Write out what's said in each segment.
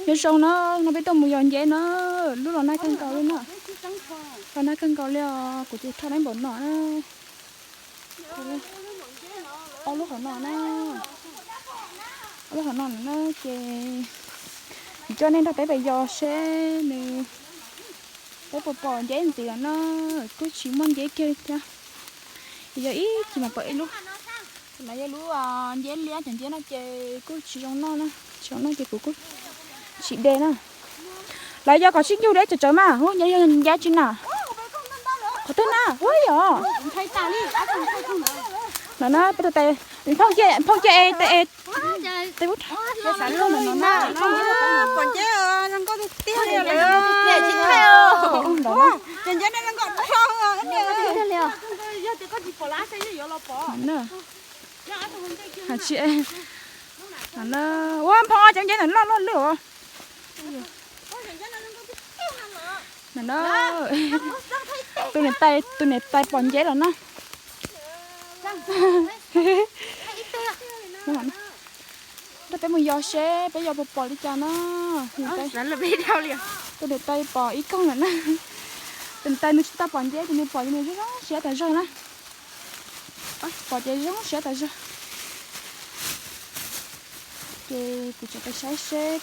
Nyob zoo na, no peb tuaj mus yos nceb na, lub los nag kawg nkaus li na. Los nag kawg nkaus li os, kuv ces thauj neb npaum no na. Ob lub qhov no na, ob lub qhov no na ces kuv coj nej nrog peb pais yos seb nws, peb puas pom nceb ntxiv lawm na. Kuj tsis muaj nceb kiag li thiab, yog ib chim mas pom ib lub. No yog lub nceb liab, cov nceb no ces kuj tsis zoo noj na, tsis zoo noj ces kuv kuj tsis de na. Lawv yog kom sib ncug deb tsawv tsawv mas, hu nceb yog nceb tsi na. Qhov twg na, hu yog. No na, peb tus tais, phauj cia, phauj cia es, es, tes ub, pom nceb zoo nkauj tiag tiag li lawm. Ntawd na. Hais tsis, ua phauj, cov nceb ntawm loj loj lwj os. Tus niam tais, tus niam tais pom nceb lawm na. Nrog peb mus yos seb peb yos puas pom li cas na. Tus niam tais pom ib koog lawm na. Tus niam tais nws tsis tau pom nceb ces nws pom ces nws zoo zoo siab tas zog na. Pom ces zoo siab tas zog. Ces kuv tseem pais saib seb,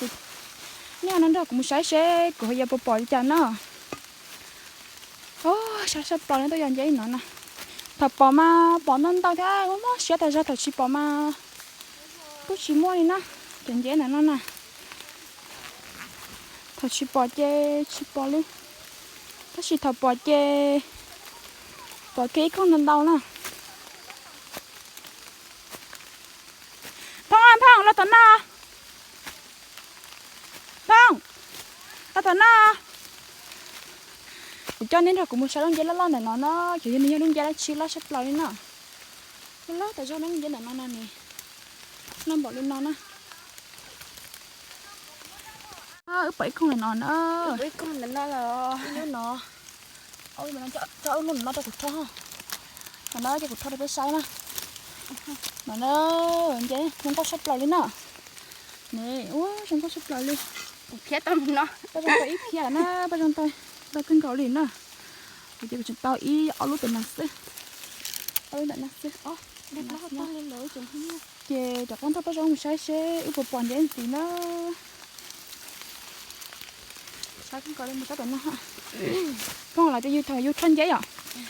nej no nrog kuv mus saib seb kuv ho yos puas pom li cas na. Sab sab plaws no tuaj yos nceb no na. Thaum pom mas pom ntau ntau thiab, mob siab tas zog, thaum tsis pom mas kuj tsis muaj li na. Cov nceb ntawm no na, thaum tsis pom ces tsis pom li, tab sis thaum pom ces pom kiag ib koog ntau ntau na. Phauj, phauj, los tom no. Phauj, los tom no. Kuv coj neb nrog kuv mus saib lub nceb loj loj ntawm no na, ces yog nws yog lub nceb dab tsi loj sab plaws li na. Loj loj tas zog na, lub nceb ntawm no na ne, loj npaum li no na. Wb pom ib koog ntawm no na, ib lub no, coj ib lub no rau kuv rho, no na ces kuv rho rau peb saib na. No na, nceb zoo nkauj sab plaws li na. Ne, ua zoo nkauj sab plaws li. Kuv khiav tau no, Paj Zoo tau ib phiab na, Paj Zoo tau, tau kawg nkaus li na. Kuv ces kuv tseem tau ib ob lub ntawm no xwb, ob lub ntawm no xwb. Ces rov qab nrog Paj Zoo mus saib seb wb puas pom nceb ntxiv na. Sab kawg nkaus li, mus saib tom no. Phauj, lawv tias yus thaum yus rho nceb yom,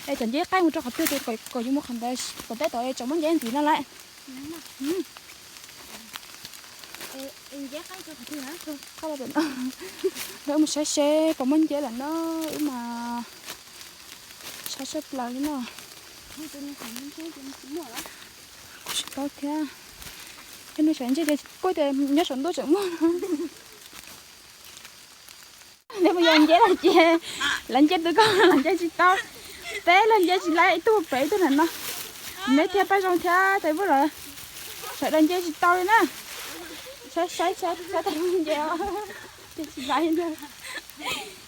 es cov nceb qaij mus rau qhov twg ces kom yus mus qhov ntawd, tom tej tod es tseem muaj nceb ntxiv no lawm. Lawv mus saib seb puas muaj nceb lawm na, wb mas sab sab plaws li no. Kuv tsis paub thiab, ib hnub sawv ntseg ces kuj tias nyob saum ntuj tseem muaj. Neb mus yos nceb los ces lawv nce tus koj los nce tsis tau. Peb los nce tsis laib, ib tug pem ib tug ntawm no. Neb thiab Paj Zoo thiab tais Vwj los sawv daws nce tsis tau li na. Saib saib saib tais Vwj nce, nce tsis laib li.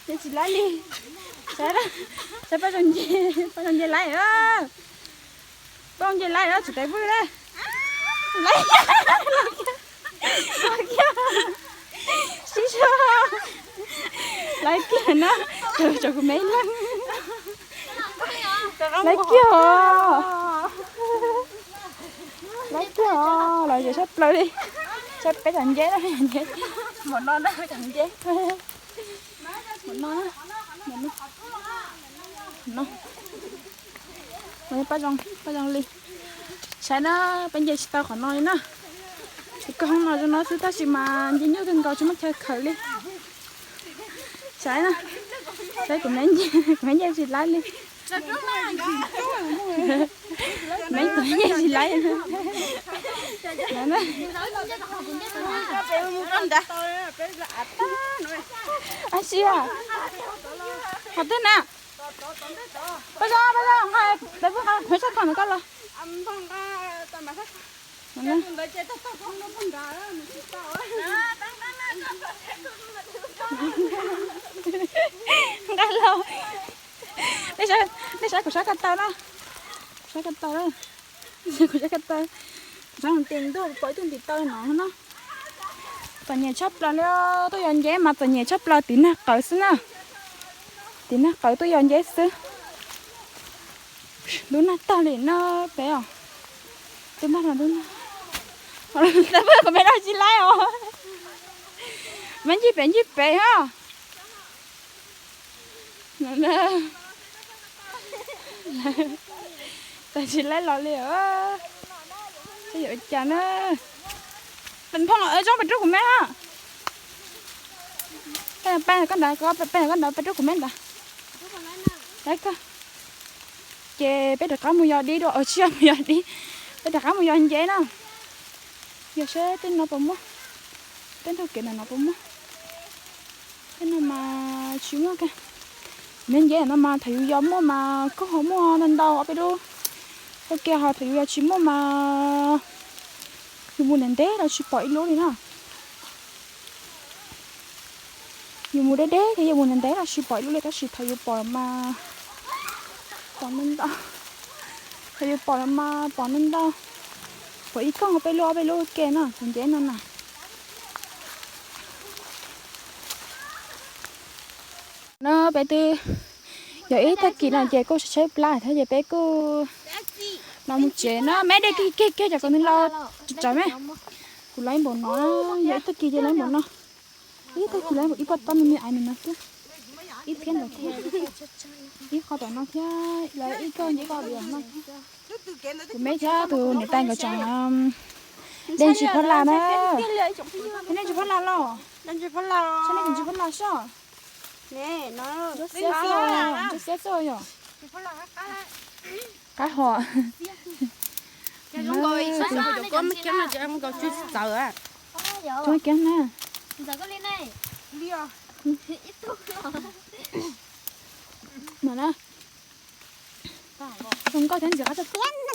Nce tsis laib li. Saib, saib Paj Zoo nce, Paj Zoo nce laib. Paj Zoo nce laib, tsis tais Vwj na. Laib kiag, sib zog. Laib kiag na, tsuas kuv me leeg. Laib kiag os. Laib kiag os, los yog sab plaws li. Saib peb cov nceb na, peb cov nceb. Npaum no na, peb cov nceb. Npaum no na, npaum no. No, Paj Zoo, Paj Zoo li. Saib na, peb nce tsis tau qhov no li na. Tus koj hoob no zoo no xwb tab sis mas nce nyuaj kawg nkaus tsis muaj chaw khawm li. Saib na, saib kuv me nce, kuv me nce tsis laib li. Me, kuv me nce tsis laib li. Ab si, qhov twg na? Paj Zoo, Paj Zoo, nqa, tais Vwj nqa kuv sab khoom ntawm koj los. Nqa los. Nej saib, nej saib kuv sab ko taw na. Kuv sab ko taw na. Kuv sab ko taw. Kuv sab tes ntuj pom ib tug ntim taw no na. Txom nyem tshaj plaws li, tuaj yos nceb mas txom nyem tshaj plaws, tiv nag qawv xwb na. Tiv nag qawv tuaj yos nceb xwb. Ntub nag tag li na peb os. Ntub nag, ntub nag. Qhov me no tsis laib os. Me ncig pem ncig pem os. Tag tsis laib los li. Tsis yuav cas na. Phauj, zoo pes rub kuv me na. Peb, koj ntawd, peb koj ntawd pes rub kuv me ntawd. Ces peb rov qab mus yos dib dua, tsis yog mus yos dib, peb rov qab mus yos nceb na. Yog seb tej no puas muaj, tej ntug kev ntawm no puas muaj. Tej no mas tsis muaj kiag. Me nceb no mas thaum yus yos muaj mas koj ho muaj ntau ntau ob peb lub. Ua ke ho thaum yus yos tsis muaj mas yus mus ntev ntev los tsis pom ib lub li na. Yus mus deb deb thiab yus mus ntev ntev los tsis pom ib lub li, tab sis thaum yus pom mas pom ntau ntau. Thaum yus pom mas pom ntau ntau. Pom ib koog peb lub ob peb lub ua ke no, cov nceb no na. No peb twb yog ib tag kis no ces kuj tshaib plab thiab ces peb kuj los mus tsev na. Me de kiag kiag kiag cov kaus ntoo los tsawv me. Kuv los ib npaum no, yog ib tag kis ces los ib npaum no. Ib tag kis los ib npaum, ib pob tob me me aiv no thiab. Ib phiab ntawd thiab. Ib qho tom no thiab, los ib tag ib pob diam no thiab. Kuv me thiab tus niam tais nkawd tseem de ntsis phab las na. Nej ntsis phab las los? Nej ntsis phab las soj. Ntsuab xiab xwb yom. Qab ho. Coob kiag na. Zoo nkauj thiab ntxim qab tshaj plaws. Zoo nkauj thiab ntxim qab tshaj plaws, neb ib tug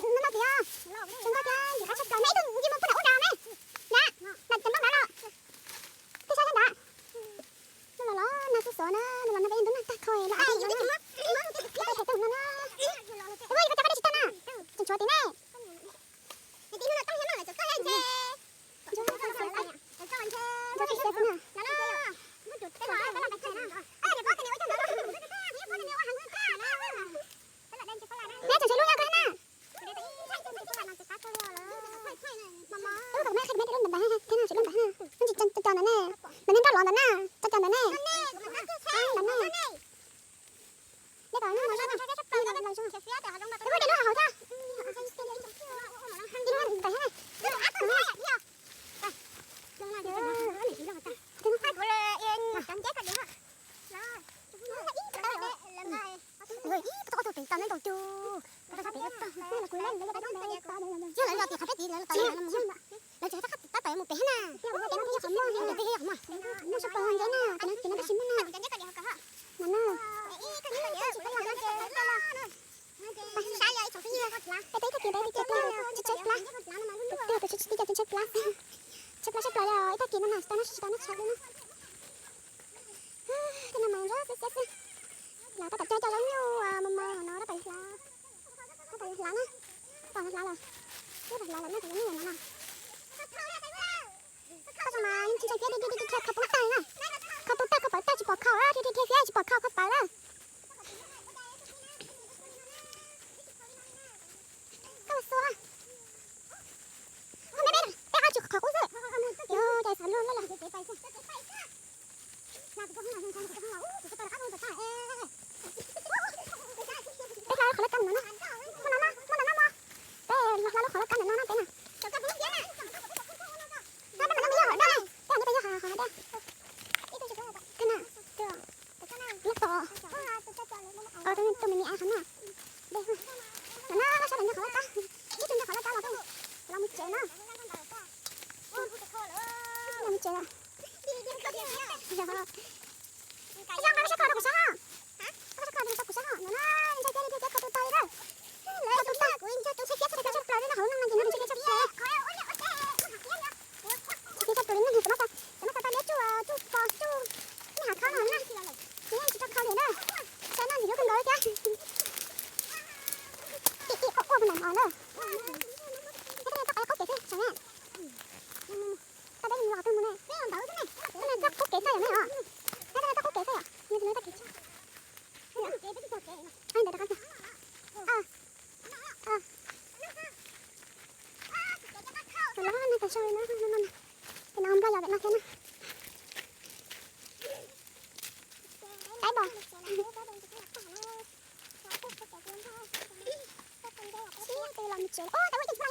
ntsej muag pub nram ub nrad ne. Nrad, nrad cov nplooj nrad los. Twb saib thiab nrad. Nws los los nag xuv xuav na, nws los nag peb yeej ntub nag tag kho los. Ib tug tsis tau na, tseem tshuav tid ne. Neb tseem tshuav lub nyob koj na. Ub, kom meb qhib meb lub ntawd thiab na, tsis lub ntawd na. Ntsis co co ntawd ne, mas nej nroj los ntawd na, co co ntawd ne. Ntawd ne. Neb kom neb mos zoo, neb kom lawv zoo. Ub, de lub hauv thiab. De lub ntawd thiab ne. Lawv tsis tau tab tom mus pem na. Lawv tsis tau tab tom mus pem na. Muaj sab pos nteb na, ces no tab sis muaj na. No na. Peb tau ib tag kis ntawd tshaib plab, tshaib plab, tshaib plab, tshaib plab sab plaws li ib tag kis no na, tsis tau noj tsis tsis tau noj tshais li na. Tej no mas ntsuab xiab xiab xwb. Lawv tab tom cog cov zaub nyuj mos mos no tab tom hlav, tab tom hlav na, tab tom hlav lawm, tab tom hlav lawm na cov zaub nyuj no na. Tab sis mas tsis ntshai fiab, dhia dhia dhia kho poob tag na, kho poob tag, kho pawv tag tsis pom kho, dhia dhia dhia fiab tsis pom kho, kho pawv lawm. Koj los xua. Ua me peb, peb qab tsis qhov qub xwb. Yog cais xav luag lawm. Peb hla qhov laj kab no na. Muaj no na, muaj no na mog. Peb hla lub qhov laj kab ntawm no na peb na. Peb mam no peb yog hauv dej, peb mam no peb yog hauv dej. Tej na, lub tos. Tus me me av qhov na. Dej no na, sab ntawm no qhov laj kab. Ib tug nce qhov laj kab los, los mus tsev na. Los mus tsev lawm. Zoo nqa sab kho rau kuv sab ho. Koj sab kho rau kuv sab ho no na, ntshai tiag li, tiag tiag kho tus tag li na. Kho tus tag, kuv ntshai tus tshaj fiab tshaj plaws li no, hauv no no ces no ntshai tiag tshaj plaws. Ntshai tiag tshaj plaws li no, tam no tam no liab tsuj tsuj pos tsuj, nej hav khob no na. Ces yeej tsis tau kho li na. Saib no ntxim hlub kawg nkaus li thiab. Tim tim quaj quaj mus nram mov na. Nyob tej no toj qab qaub kev xwb sav ne. Tau peb mus los kawg mus ne. Tam no os, nyob rau toj qub kev xwb yom, nyob rau toj kev. Ntawd rov qab. Los no tas zog li no, no no, ces no nplog yos pem no thiab na. Qaib npog. Sib tes los mus tsev. Ub, tau ua ib